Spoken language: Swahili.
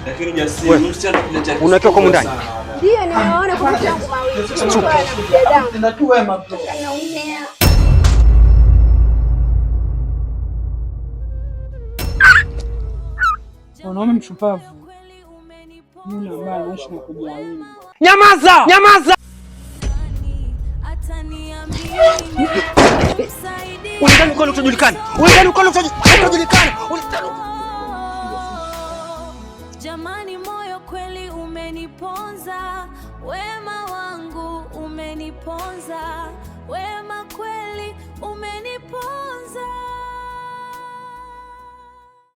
Lakini jasiri, msichana kile cha Unakiwa kwa ndani? Ndio, nimeona kwa macho yangu mawili. Tenda tu wema, bro. Naumia. Mwanaume mshupavu ni yule ambaye anaishi na kujiamini. Nyamaza! Nyamaza! Unadhani ukweli utajulikana? Unadhani ukweli utajulikana? Unadhani Jamani, moyo kweli umeniponza, wema wangu umeniponza, wema kweli.